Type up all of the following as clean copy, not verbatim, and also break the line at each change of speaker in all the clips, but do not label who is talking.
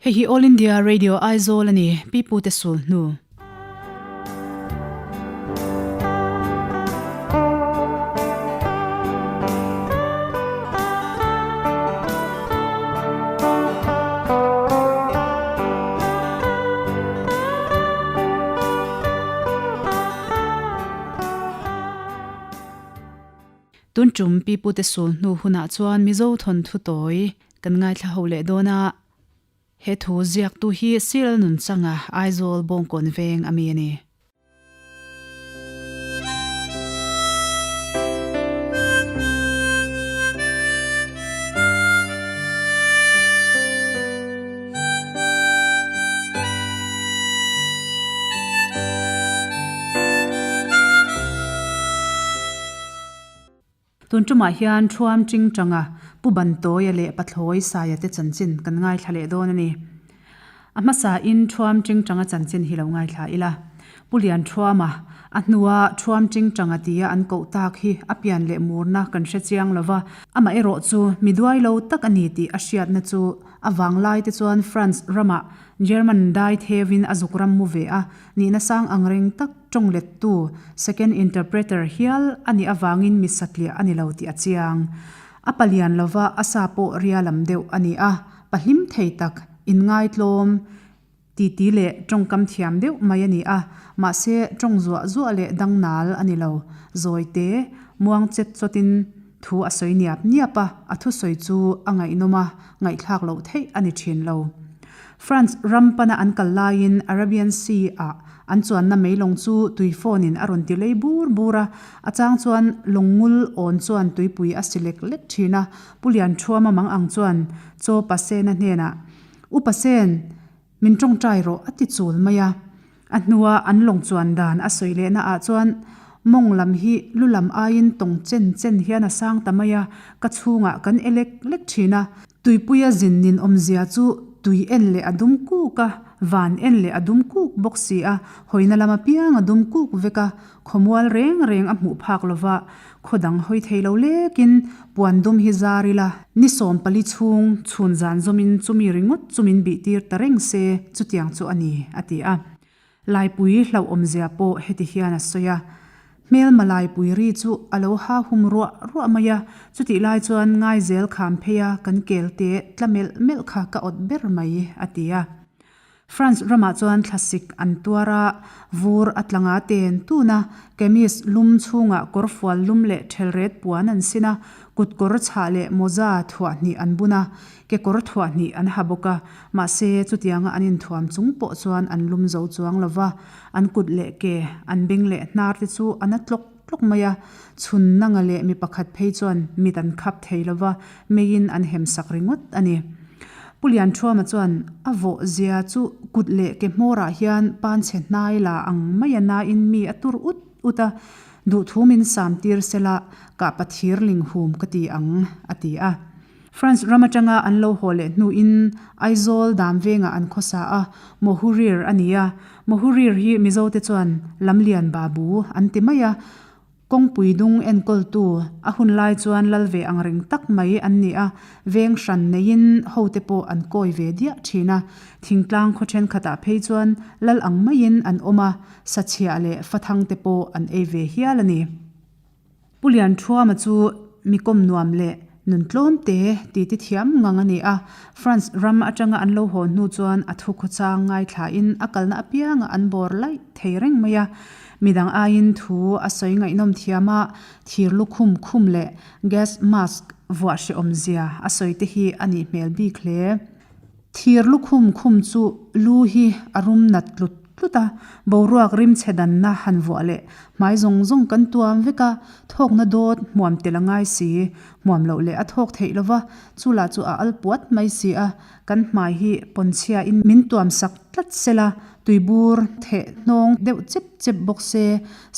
Hei hi All India Radio Aizawl a ni, Pi Pute sul hnu. Tun tum Pi Pute sul hnu hunah chuan Mizo thawnthu tawi kan ngaithla ho leh dawn a. He thu ziaktu hi Cyril Nunchanga, Aizawl Bawngkawn Veng a mi a ni. Tun tumah hian Thuam Chingchanga, Pu Bantawia leh Pathlawi Saia te chanchin kan ngaithla leh dawn a ni. A hmasain Thuam Chingchanga chanchin hi lo ngaithla ila. Pu Lian Thuama, a hnua Thuam Chingchanga tia an koh tak hi a pian leh murna kan hre chiang lo va, amaherawh chu mi duai lo tak a ni tih a hriatna chu a vanglai te chuan France ramah German dai theuhin a zuk ram mu ve a, nihna sang angreng tak Tawng lettu, second interpreter, hial a nih avangin mi satliah a ni lo tih a chiang. A palian lova a sa pawh ria lam deuh a ni a, pahlim thei tak, inngaitlawm, titi leh tawngkam thiam deuh mai a ni a, mahse tawng zuah zuah leh dangnal a ni lo. Zawi te, muang chet chawtin thu a sawi niap niap a, a thusawi chu a ngaihnawm a, ngaihthlak loh theih a ni thin lo. France ram pana an kal laiin Arabian Sea ah an chuanna meilawng chu tui phone in a rawn ti lei bur bur a, a chang chuan lawngngul awn chuan tuipui a si lek lek thin a, Pu Lianthuama mang ang chuan Chaw Pasena hnenah, U Pasen, min tawngtai rawh a ti chul mai a. A hnua an lawng chuan dan a sawi lehna ah chuan mawng lam hi lu lam aiin tawng chen chen hian a sang ta mai a, ka chhungah kan e lek lek thin a. Tuipuia zin nin awmzia chu tui en leh a dum kuk a, van en leh a dum kuk bawk si a, hawina lam apiang a dum kuk vek a, khawmual reng reng a hmuh phak lova, khaw dang hawi thei lo lekin puan dum hi zar ila, ni 14 chhung chhun zan zawmin chumi ringawt chu min bih tir ta reng se, chutiang chu a ni, a ti a. Laipui hlauhawmzia pawh heti hian a sawi a, Hmelma laipui ri chu a lo ha hum ruah ruah mai a, chutih lai chuan ngaizel kham phei a kan kelte tla melh melh kha ka awt ber mai, a ti a. France ramah chuan thlasik an tuar a, vur a tlanga ten tun a, kemis lum chhungah kawrfual lum leh thelret puan an sin a, kutkawr chhah leh mawza thuahhnih an bun a, Kekawr thuah hnih an ha bawk a, mahse chutianga an inthuam chung pawh chuan an lum zo chuang lo va, an kut leh ke, an beng leh hnar te chu a na tlawk tlawk mai a, chhun nanga leh mi pakhat phei chuan mit an khap thei lo va, meiin an hem sak ringawt a ni. Pu Lianthuama chuan a vawh zia chu kut leh ke hmawrah hian panchhe hnai la ang mai a nain mi a tur ut ut a, duhthu min sam tir sela kah pathir ling hum ka ti ang, a ti a. France ram atanga an lo haw leh hnuin Aizawl dam vengah an khawsa a, Mohurir a ni a. Mohurir hi Mizote chuan Lamlian Babu an ti mai a, kawngpui dung enkawltu a hun lai chuan lal ve ang reng tak mai an ni a, veng hran neiin hote pawh an kawi ve diah thin a. Thingtlang khaw thenkhatah phei chuan lal ang maiin an awm a, sachhiah leh fathangte pawh an ei ve hial a ni. Pu Lianthuama chu mi kawm nuam leh nun tlawm te ti ti thiam ngang a ni a, France ram atanga an lo haw hnu chuan a thu khawchang ngaithlain a kalna apianga an bawr laih thei reng mai a. Midang aiin thu a sawi ngaihnawm thiam a, thir lukhum khum leh gas mask vuah hrehawm zia a sawi te hi a nih hmel bik hle. Thir lukhum khum chu lu hi a rum nat tlut tlut a, boruak rimchhe danna han vuah leh hmai zawng zawng kan tuam vek a, thawkna dawt hmuam tel a ngai si, hmuam loh leh a thawk theih lo va, chu lah chu a al puat mai si a, kan hmai hi pawnchhia in min tuam sak tlat sela, tuibur theh hnawng deuh chep chep bawk se,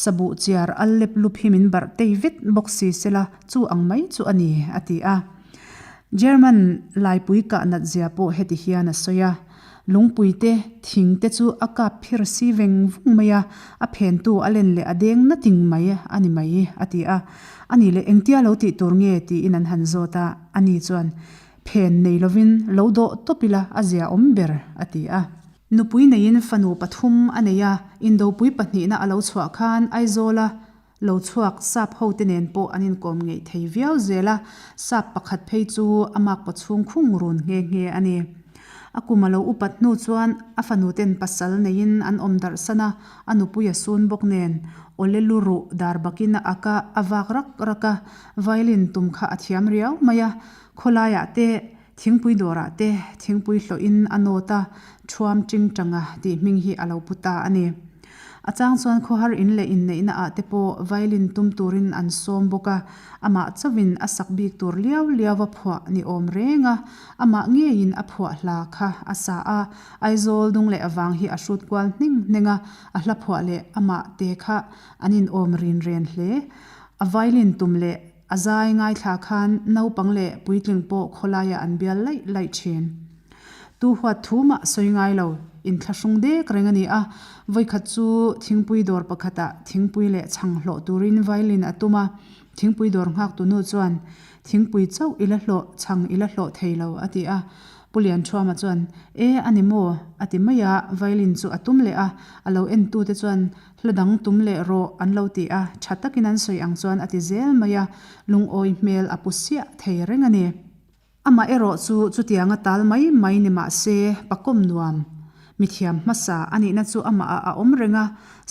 sabuh chiar al lep lup hi min barh tei vet bawk si sela, chu ang mai chu a ni, a ti a. German laipui kah nat zia pawh heti hian a sawi a, Lungpui te, thing te chu a kap phir si veng vung mai a, a phentu a len leh a deng na ting mai a ni mai, a ti a. A nih leh engtia lo tih tur nge tiin an han zawt a, ani chuan, Phen nei lovin lo dawh tawp ila a zia awm ber, a ti a. Nupui neiin fanu pathum a nei a, indopui pahnihna a lo chhuah khan Aizawla lo chhuak sap hote nen pawh an inkawm ngeih thei viau zel a, sap pakhat phei chu a makpa chhung khung run nghe nghe a ni. A kum a lo upat hnu chuan a fanuten pasal neiin an awm darh san a, a nupui a sun bawk nen awle lu ruh dar bakin a ak a, a vak rak rak a, violin tum kha a thiam riau mai a, khawlaiah te, thingpui dawrah te thingpui hlawhin a nawt a, Thuam Tingtanga tih hming hi a lo pu ta a ni. A chang chuan khawhar in leh inneihna ah te pawh violin tum turin an sawm bawk a, amah chauhin a sak bik tur liau liau a phuah ni awm reng a, amah ngeiin a phuah hla kha a sa a, Aizawl dung leh avang hi a hrut kual hning hneng a, a hla phuah leh amah te kha an inawm rin ren hle. A violin tum leh a zai ngaithla khan naupang leh puitling pawh khawlaiah an bial laih laih thin. Tu huat thu mah sawi ngai lo, inthlahrung dek reng a ni a. Vawikhat chu thingpui dawr pakhatah thingpui leh chhang hlawh turin violin a tum a, thingpui dawr nghaktu nu chuan, Thingpui chauh i la hlawh, chhang i la hlawh thei lo, a ti a. Pu Lianṭhuama chuan, E, a ni maw? a ti mai a, violin chu a tum leh a, a lo entute chuan, Hla dang tum leh rawh, an lo ti a, ṭha takin an sawi ang chuan a ti zel mai a, lungawi hmel a pu siah thei reng a ni. Amah erawh chu chutianga tal mai mai ni mah se, pakawm nuam, mithiam hmasa a nihna chu amahah a awm reng a,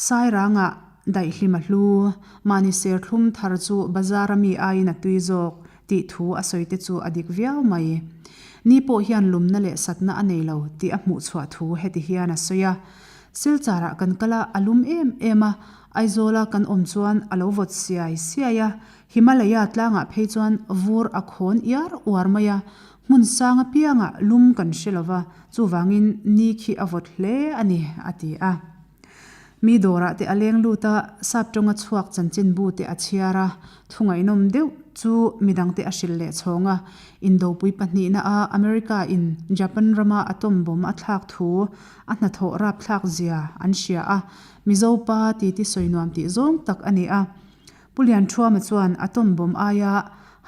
Sairangah daihlim a hlu, mahni serthlum thar chu bazar a mi aiin a tui zawk tih thu a sawi te chu a dik viau mai. Ni pawh hian lumna leh satna a nei lo tih a hmuhchhuah thu heti hian a sawi a, Silcharah kan kal a, a lum em em a, Aizawla kan awm chuan a lo vawt siai siai a, Himalaya tlangah phei chuan vur a khawn iar uar mai a, hmun sang apiangah lum kan hre lo va, chuvangin ni khi a vawt hle a ni, a ti a. Mi dawrah te a leng lut a, sap tawnga chhuak chanchinbu te a chhiar a, thu ngaihnawm deuh chu midangte a hrilh leh chhawng a. Indopui pahnihna a America in Japan rama atom bomb a thlak thu a hnathawh rapthlak zia an hria a, Mizo pa titi sawi nuam tih zawng tak a ni a. Pu Lianṭhuama chuan atom bomb aia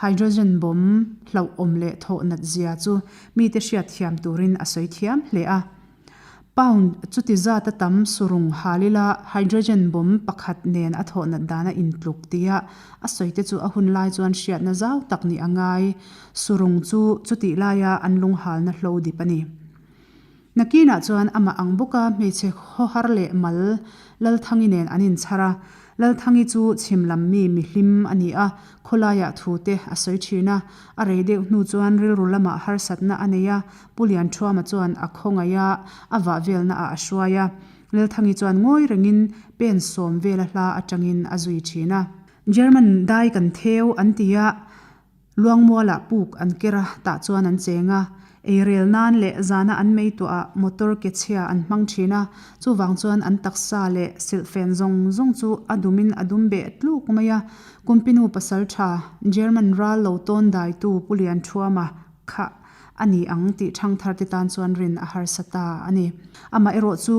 hydrogen bomb hlauhawm leh thawh nat zia chu mite hriat thiam turin a sawi thiam hle a. Pound chuti zat a tam surung halila hydrogen bomb pakhat nen a thawh nat dan a intluk tia a sawi te chu a hun lai chuan hriatna zau tak nih a ngai. Surung chu chutih laia an lunghalna hlo dip a ni. Nakinah chuan amah ang bawka hmeichhe khawhar leh mal Lalthangi nen an inchhar a. Lalthangi chu chhim lam mi mihlim a ni a, khawlaiah thu te a sawi thin a. A rei deuh hnu chuan rilru lamah harsatna a nei a, Pu Lianṭhuama chuan a khawngaih a, a vah velna ah a hruai a. Lalthangi chuan ngawi rengin pen sawm vela hla atangin a zui thin a. German dai kan theu an ti a, Luangmualah puk an ker a, tah chuan an cheng a. Eirel nan leh zana an mei tuahah motor ke chhia an hmang thin a, chuvang chuan an taksa leh silhfen zawng zawng chu a dumin a dum beh tluk mai a. Kumpinu pasal tha, German ral lo tawn daitu Pu Lianṭhuama kha a ni ang tih ṭhangthar te tan chuan rin a harsa ta a ni. Amaherawh chu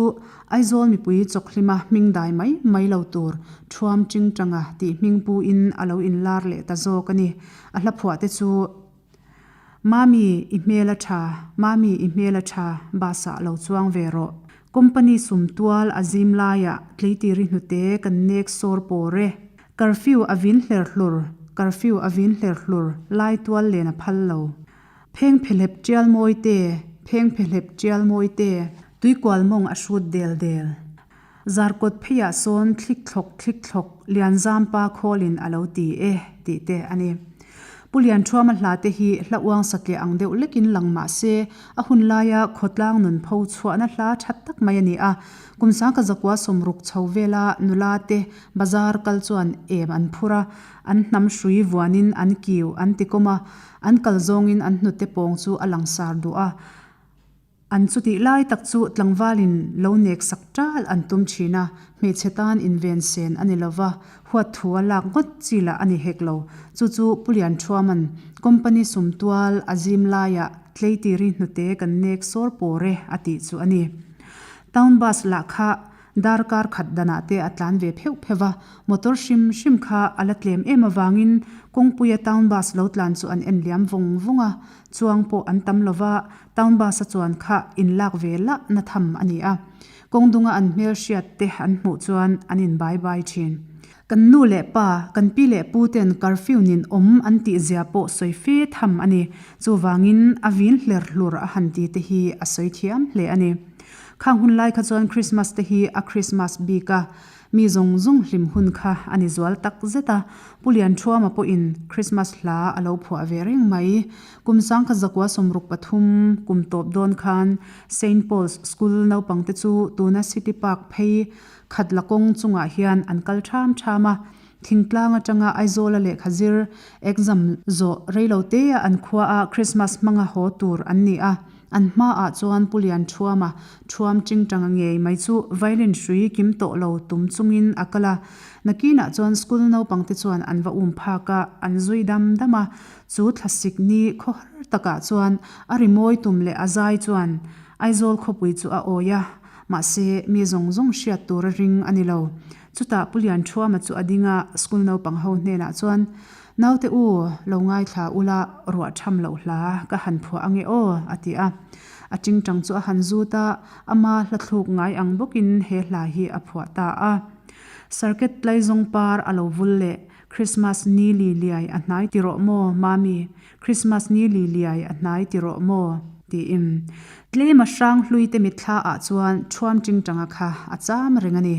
Aizawl mipui chawkhlima hming dai mai mai lo tur Ṭhuam Ṭingṭanga tih hming pu in a lo inlar leh ta zawk a ni. A hla phuah te chu Mami i hmel a ṭha, Mami i hmel a ṭha, bus ah lo chuang ve rawh. Company sum tual a zim laiah tleitiri hnute kan nek sawr pawr e. Curfew a vin hler hlur, Curfew a vin hler hlur, lai tual len a phal lo. Pheng phehlep tial mawi te, Pheng phehlep tial mawi te, tuikual mawng a hrut del del. Zarkawt pheiah sawn thlik thlawk thlik thlawk Lianzampa khawlin a lo ti e, tih te a ni. Pu Lianṭhuama hla te hi hla uang satliah ang deuh lekin lang mah se, a hun laia khawtlang nun pho chhuahna hla that tak mai a ni a. Kum sangka zakua sawmruk chho vela nula te bazar kal chuan em an phur a, an hnam hrui vuanin an kiu an tikawm a, an kal zawngin an hnute pawng chu a langsar duh a. An chutih lai tak chu tlangvalin lo nek sak ṭal an tum ṭhin a, hmeichhe tan inven sen a ni lo va, huat thu a lak ngawt chi lah a ni hek lo. Chu chu Pu Lianṭhuama'n company sum tual a zim laiah tleitiri hnute kan nek sawr pawr e a tih chu a ni. Town bus lah kha. Darkar khat danah te a tlan ve pheuh pheuh va, motor hrim hrim kha a la tlem em avangin kawngpuia town bus lo tlan chu an en liam vawng vawng a, chuang pawh an tam lo va, town bus a chuan kha inlak ve lah na tham a ni a. Kawng dunga an hmel hriat te an hmuh chuan an in bai bai thin. Kan nu leh pa, kan pi leh pu ten curfew nin awm an tih zia pawh sawi fe tham a ni. Chuvangin a vin hler hlur a han ti te hi a sawi thiam hle a ni. Khang hun lai kha chuan Christmas te hi a Christmas bik a, mi zawng zawng hlim hun kha a ni zual tak zet a. Pu Lianṭhuama pawhin Christmas hla a lo phuah ve reng mai. Kum sangkhat zakua 63 kum tawp dawn khan Saint Paul's School naupangte chu tuna City Park phei khat la kawng chungah hian an kal ṭham ṭham a. Thingtlang atanga Aizawla lehkha zir exam zawh reilo tea an khuaa Christmas hmanga haw tur an ni a. An hmaah chuan Pu Lianṭhuama ṭhuam ṭingṭanga ngei mai chu violin hrui kim tawh lo tum chungin a kal a. Nakinah chuan school naupangte chuan an va um phak a, an zui dam dam a. Chu thlasik ni khawhar takah chuan a rimawi tum leh a zai chuan Aizawl khawpui chu a awi a, mahse mi zawng zawng hriat tur a ring a ni lo. Chutah Pu Lianṭhuama chu a ding a, school naupang ho hnenah chuan, Naute u, lo ngaithla ula, ruah ṭham loh hla ka han phuah ange aw, a ti a. A ṭingṭang chu a han zut a, ama hla thluk ngai ang bawkin he hla hi a phuah ta a. Circuit tlaizawng par a lo vul leh Christmas ni li liai a hnai ti rawh maw, Mami? Christmas ni li liai a hnai ti rawh maw? tiin tlema hrang hlui te mitthla ah chuan thuam tingtanga kha a cham reng a ni.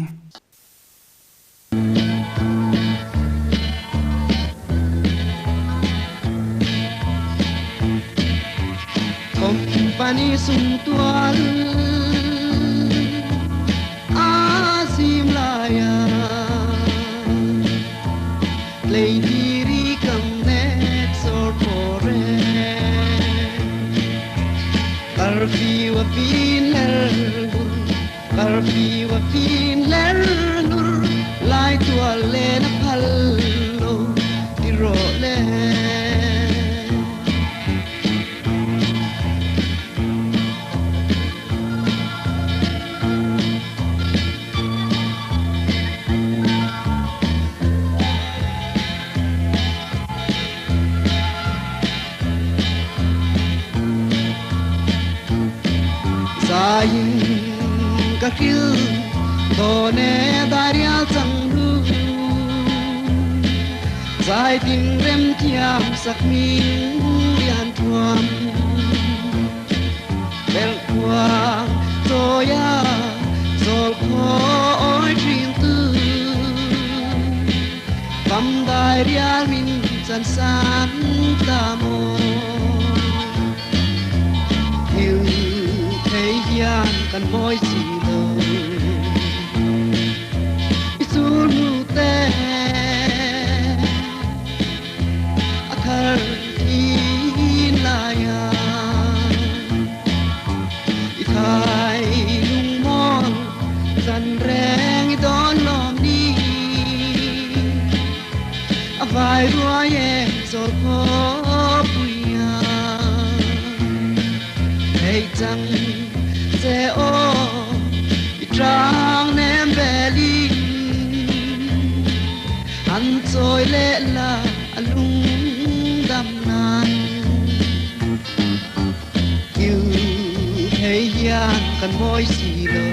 Company sumtual a zim laia Tleitiri kam nek sawr thaw reng Curfew a fin ler hlur Curfew a fin ler hlur Lai tual len a phal lo ti rawh le. Zaiin ka hril dawn e darial chang hlu Zai tin rem thiam sak min lian thuam Belhkhuang chawia zawl khaw awi ṭhin tu Fam dai rial min chan san ta maw Thil thei hian kan mawi si lo I sul hnu te A thar thin lai ah I thai lungmawl zan reng i dawn lawm ni A vai ruai e zawl khawpui ah Theih chang che aw i tang nem belin An chawi leh la a lungdam nan Kil thei hian kan mawi si lo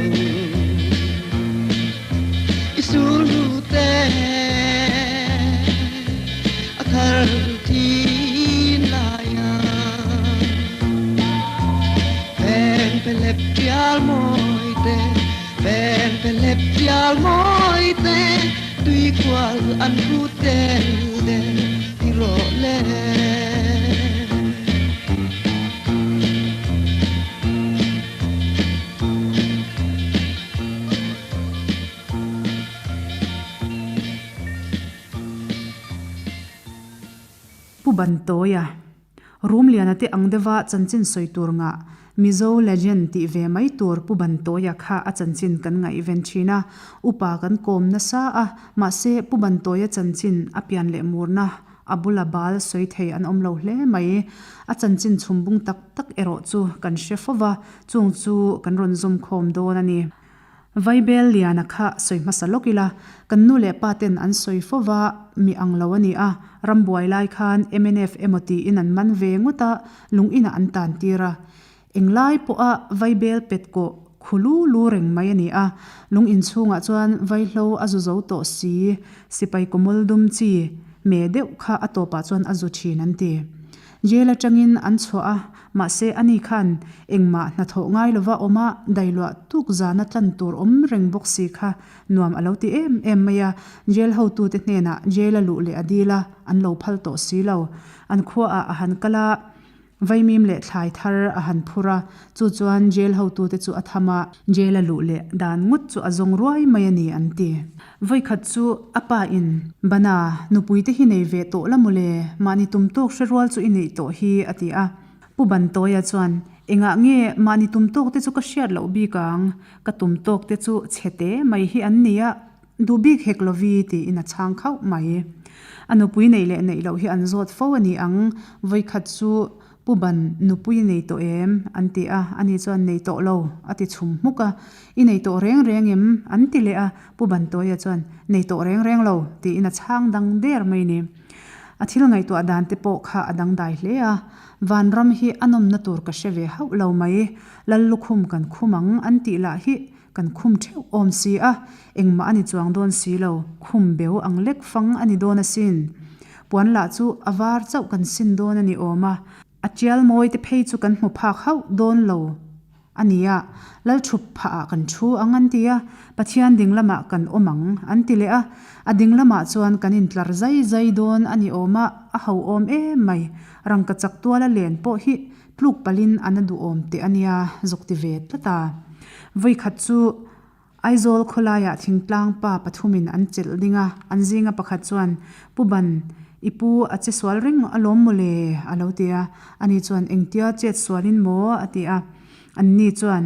I sulhnu te a thar thin lai ah Peng pelep tial mawi te Peng pelep tial mawi te Tui kual an ru tel del ti rawh le.
Pu Bantawia, Rumliana te ang deuha chanchin sawi tur ngah Mizo legend tih ve mai tur Pu Bantawia kha a chanchin kan ngaihven thin a, upa kan kawm nasa a, mahse Pu Bantawia chanchin a pian leh murna a bula bal sawi thei an awm lo hle mai. A chanchin chhumbung tak tak erawh chu kan hre fo va, chung chu kan rawn zawm khawm dawn a ni. Vaibel Liana kha sawi hmasa lawk ila, kan nu leh pa ten an sawi fo va, mi ang lo a ni a, rambuai lai khan mnf emaw tiin an man ve ngawt a, lung inah an tan tir a. Englai pawha vaibel pet kawh khu lu lu reng mai a ni a, lung inchhungah chuan vaihlo a zu zo tawh si, sipai kawmawl dum chi me deuh kha a tawpah chuan a zu thin an ti. Jail atangin an chhuah a, mahse ani khan engmah hnathawh ngai lova awm a, dailuah tuk zana tlan tur awm reng bawk si kha nuam a lo ti em em mai a, jail hotute hnenah jail a luh leh a dil a, an lo phal tawh si lo. An khuaah a han kal a. Vaimim leh thlai thar a han phur a, chu chuan jail hotute chu a tham a. Jail a luh leh dan ngawt chu a zawng ruai mai a ni an ti. Vawikhat chu a pa in, Bana, nupui te hi nei ve tawh la mawle, mahni tum tawk hre rual chu i neih tawh hi a ti a. Pu Bantawia chuan, Engah nge mahni tum tawk te chu ka hriat loh bik ang, ka tum tawk te chu chhe te mai hi an nia, Duh bik hek lovi tiin a chhang khauh mai. A nupui neih leh neih loh hi an zawt fo a ni ang, vawikhat chu Pu Ban nupui i nei tawh em? an ti a, ani chuan nei tawh lo a ti chhum hmuk a, I nei tawh reng reng em? an ti leh a, Pu Bantawia chuan nei tawh reng reng lo tiin a chhang dang der mai ni. A thil ngaihtuah dan te pawh kha a dangdai hle a, Vanram hi a nawmna tur ka hre ve hauh lo mai, Lal lukhum kan khum ang an tih lah hi Kan khum theuh awm si a, engmah a ni chuang dawn si lo, khum beu ang lek fang a ni dawn asin. Puan lah chu a var chauh kan sin dawn a ni awm a, a tial mawi te phei chu kan hmu phak hauh dawn lo a nia, Lalthup phah ah kan thu ang an ti a, Pathian ding lamah kan awm ang an ti leh a, a ding lamah chuan kan intlar zai zai dawn a ni awm a, a ho awm em mai, rangkachak tuala len pawh hi Tluk palin a na duhawm teh a nia zuk ti ve tlat a. Vawikhat chu Aizawl khawlaiah thingtlang pa pathumin an chelh ding a, an zinga pakhat chuan, Pu Ban, i pu a che sual reng alawm mawle? a lo ti a. Ani chuan, Engtia chet sualin maw? a ti a. Anni chuan,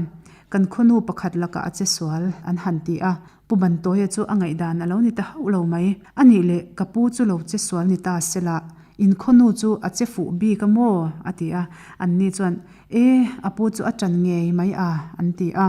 Kan khawnu pakhat lakah a che sual, an han ti a. Pu Bantawia chu a ngaihdan a lo ni ta hauh lo mai. A nih leh ka pu chu lo che sual ni ta se la, in khawnu chu a che fuh bik a maw? a ti a. Anni chuan, E, a pu chu a ṭan ngei mai a, an ti a.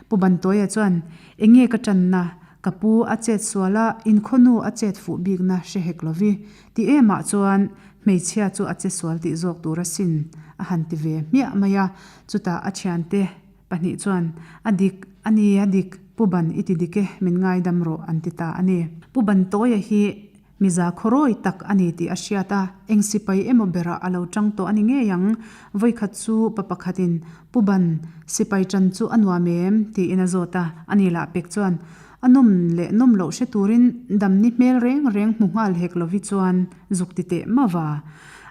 Pu Bantawia chuan, Enge ka ṭanna? Ka pu a chet sual a, in khawnu a chet fuh bikna hre hek lovi. Ti emah chuan hmeichhia chu a che sual tih zawk tur asin, a han ti ve hmiah mai a. Chutah a ṭhiante Pahnih chuan, A dik, a ni, a dik, Pu Ban i ti dik e, min ngaidam rawh, an ti ta a ni. Pu Ban Tawia hi miza khawrawi tak a ni tih a hriat a, eng sipai emaw berah a lo tang tawh a ni ngei ang. Vawikhat chu pa pakhatin, Pu Ban, sipai tan chu a nuam em? tiin a zawt a, ani lah pek chuan, A nawm leh nawm loh hre turin damni hmel reng reng hmu nghal hek lovi chuan zuk ti teh mava.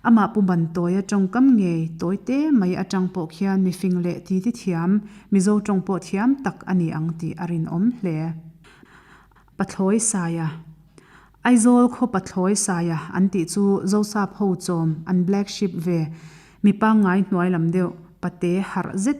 Amah Pu Bantawia tawngkam ngei tawi te mai atang pawh khian mifing leh titi thiam, Mizo tawng pawh thiam tak a ni ang tih a rinawm hle. Pathlawi Saia Aizawl khaw Pathlawi Saia an tih chu Zosap ho chawm an black sheep ve mi pangngai hnuai lam deuh pate harh zet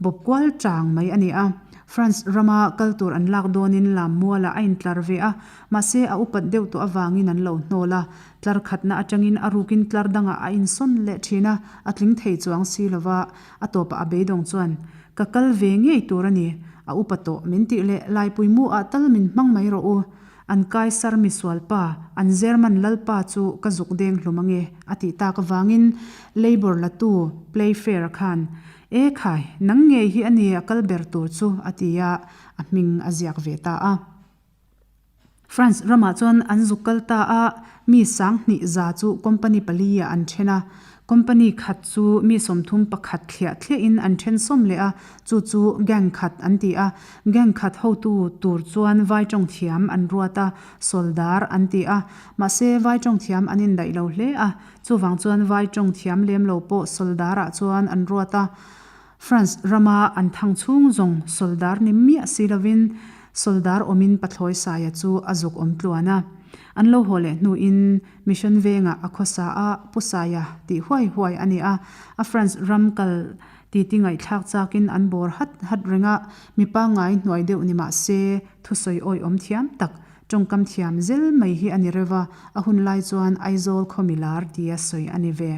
bawp kual chang mai a ni a. France rama kal tur an lak dawnin lam mualah a intlar ve a, mahse a upat deuh tawh avangin an lo hnawl a. Tlar khatna atangin a rukin tlar dangah a insawn leh thin a, a tling thei chuang si lova a tawpah a beidawng chuan, Ka kal ve ngei tur a ni, a upa tawh min tih leh laipui mu ah tal min hmang mai rawh u. An Kaisar misual pa, an German lalpa chu ka zuk deng hlum ange, a tih tak avangin Labour latu Playfair khan, E khai, nang ngei hi a ni a kal ber tur chu, a ti a, a hming a ziak ve ta a. France ramah chuan an zuk kal ta a, mi 2000 chu company pali ah an then a. Company khat chu mi 31 thliah thliahin an then sawm leh a, chu chu gang khat an ti a. Gang khat hotu tur chuan vai tawng thiam an ruat a, sawldar an ti a. Mahse vai tawng thiam an indaih lo hle a, chuvang chuan vai tawng thiam lem lo pawh sawldar ah chuan an ruat a. France rama an thang chhung zawng sawldar ni miah si lovin sawldar awmin Pathlawi Saia chu a zuk awm tluan a. An lo haw leh hnuin Mission vengah a khawsa a, Pu Saia tih huai huai a ni a. A France ram kal titi ngaihthlak chakin an bawr hat hat reng a, mi pangngai hnuai deuh ni mah se thusawi awihawm thiam tak, tawngkam thiam zel mai hi a ni reuh a, a hun lai chuan Aizawl khaw milar tia sawi a ni ve.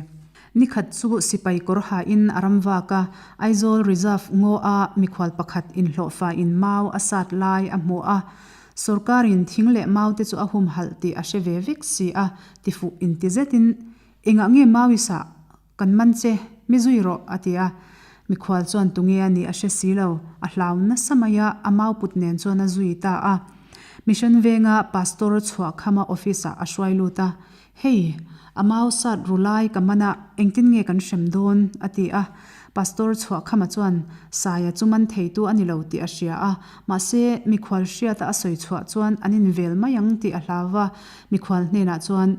Nikhat chu sipai kawr hain a ram vak a, Aizawl Reserve ngaw-a mikhual pakhat inhlawhfain mau a sat lai a hmu a. Sorkarin thing leh mau te chu a humhalh tih a hre ve vek si a, tifuh inti zetin, Engah nge mau i sah? Kan man che, mi zui rawh, a ti a. Mikhual chuan tunge a nih a hre si lo, a hlau nasa mai a, a mau put nen chuan a zui ta a. Mission venga Pastor Chhuahkhama office-ah a hruai lut a, Hei, a mau sat ru lai ka man a, engtin nge kan hrem dawn? a ti a. Pastor Chhuahkhama chuan Saia chu man theitu a ni lo tih a hria a, mahse, mikhual hriata a sawi chhuah chuan an invel mai ang tih a hlau va, mikhual hnenah chuan,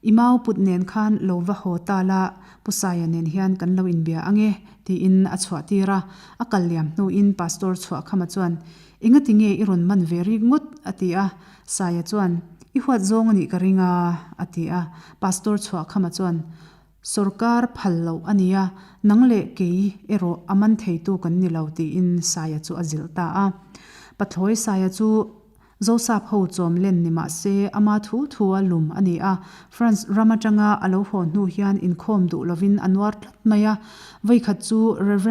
I mau put nen khan lo va haw ta la, Pu Saia nen hian kan lo inbia ang e, tiin a chhuah tir a. A kal liam hnuin Pastor Chhuahkhama chuan, Engati nge i rawn man ve rik ngawt? a ti a. Saia chuan, I huat zawng a nih ka ring a, a ti a. Pastor Chhuahkhama chuan, Sorkar phal loh a nia, nang leh kei erawh a man theitu kan ni lo, tiin Saia chu a zilh ta a. Pathlawi Saia chu Zosap ho chawm len ni mah se, ama thu thu a lum a ni a. France ram atanga a lo haw hnu hian inkhawm duh lovin a nuar tlat mai a. Vawikhat chu Rev.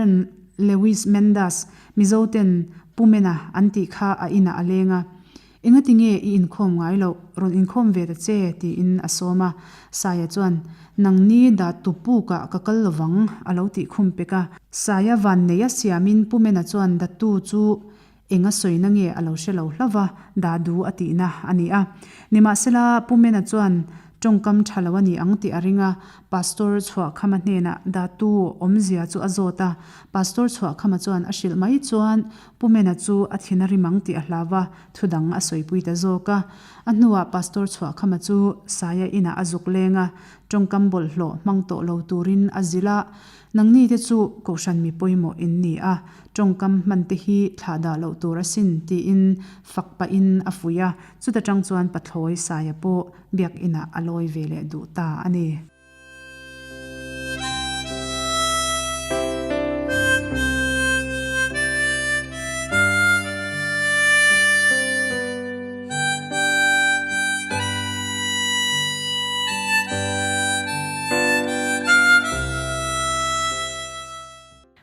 Lewis Mendas, Mizoten Pu Mena an tih kha a inah a leng a. Engati nge i inkhawm ngai loh? Rawn inkhawm ve ta che, tiin a sawm a. Saia chuan, Nangni dat tu pukah ka kal lovang, a lo tih khum pek a. Saia vanneia siamin Pu Mena chuan dattu chu Eng a sawina nge a lo hre lo hlauh va, Dadu a tihna a ni a. Nimahsela, Pu Mena chuan tawngkam tha lo a ni ang tih a ring a, Pastor Chhuahkhama hnenah Datu awmzia chu a zawt a. Pastor Chhuahkhama chuan a hrilh mai chuan Pu Mena chu a thin a rim ang tih a hlau va, thudang a sawipui ta zawk a. A hnuah Pastor Chhuahkhama chu Saia inah a zuk leng a, tawngkam bawlhhlawh hmang tawh lo turin a zilh a. Nangni te chu Kohhran mi pawimawh in ni a, tawngkam hman te hi thlah dah loh tur asin tiin fak pahin a fuih a, chuta tang chuan Pathlawi Saia pawh biakinah a lawi ve leh duh ta a ni.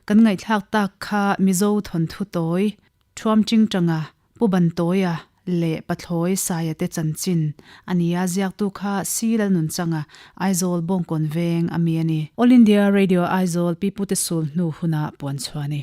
Kan ngaihthlak tak kha Mizo thawnthu tawi Thuam Chingchanga, Pu Bantawia leh Pathlawi Saia te chanchin a ni a, ziaktu kha Si Lalnunchanga, Aizawl Bawngkawn Veng a mi a ni. All India Radio Aizawl Pipute Sul hnu huna puan chhuah a ni.